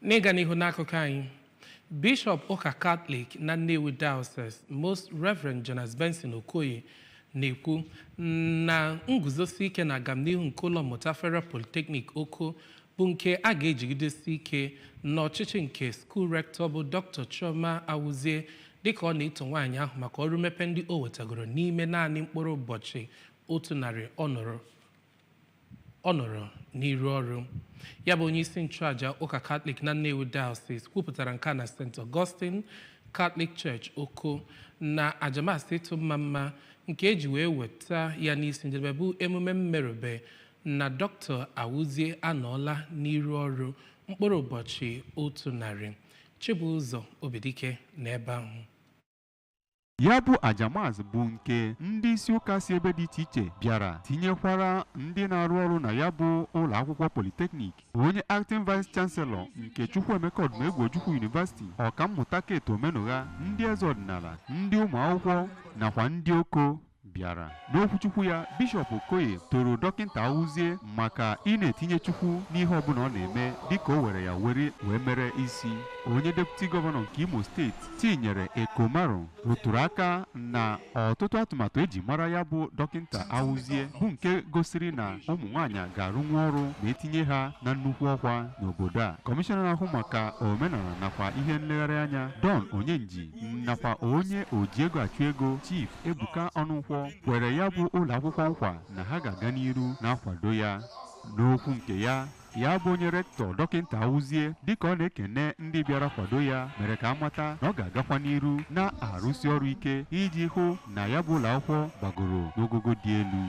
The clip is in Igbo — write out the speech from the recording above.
N'ịga n'ihu n'akụkọ anyị, Bishọp ụka Katọlik na Nnewi Diocese, Most Reverend Jonas Benson Okoye, na-ekwu na nguzosi ike na agamnihu nke ụlọ mmụta Federal Polytechnic Oko bụ nke a ga-ejigidesi ike n'ọchịchị nke school rector bụ Dr. Chioma Awuzie, dịka ọ na-eto nwaanyị ahụ maka ọrụ mmepe ndị o wetagoro n'ime naanị mkpụrụ ụbọchị 100 ọ nọrọ n'iru ọrụ ya. Bụ onye isi nchụaja ụka Katọlik na Nnewi Diocese kwupụtara nke a na St. Augustine Catholic Church, Oko, na aja Mass ịtụ mma mma nke eji wee weta ya n'isi njedebe, bụ emume mmerube na Dr. Awuzie anọọla n'iru ọrụ mkpụrụ ụbọchị 100. Chibụzọ Obidike n'ebe ahụ. Ya bụ aja Mass bụ nke ndị isi ụka si ebe dị iche iche bịara, tinyekwara ndị na-arụ ọrụ na ya bụ ụlọ akwụkwọ polytechnic. Onye acting vice chancellor nke Chukwuemeka Odumegwu Ojukwu University, Ọkammụta Kate Omenugha, ndị eze ọdịnala, ndị ụmụ akwụkwọ nakwa ndị Oko bịara. N'okwuchukwu ya, Bishọp Okoye toro Dọkịta Awuzie maka ị na-etinye Chukwu n'ihe ọbụla ọ na-eme, dịka o were ya were wee mere isi. Onye deputy governor nke Imo Steeti, Chinyere Ekomaru, rụtụrụ aka na ọtụtụ atụmatụ eji mara ya bụ Dọkịta Awuzie, bụ nke gosiri na ụmụ nwaanyị ga-arụnwu ọrụ ma etinye ha na nnukwu ọkwa n'obodo a. Kọmishọna na-ahụ maka omenala nakwa ihe nlegharị anya, Don Onyenji, nakwa onye oji ego achụ ego, Chief Ebuka Ọnụnkwọ, kwere ya bụ ụlọ akwụkwọ nkwa na ha ga-aga n'iru na-akwado ya. N'okwu nke ya, ya bụ onye rector, Dọkịta Awuzie, dịka ọ na-ekene ndị bịara kwado ya, mere ka amata na ọ ga-agakwa n'iru na-arụsi ọrụ ike iji hụ na ya bụ ụlọ akwụkwọ gbagoro n'ogogo dị elu.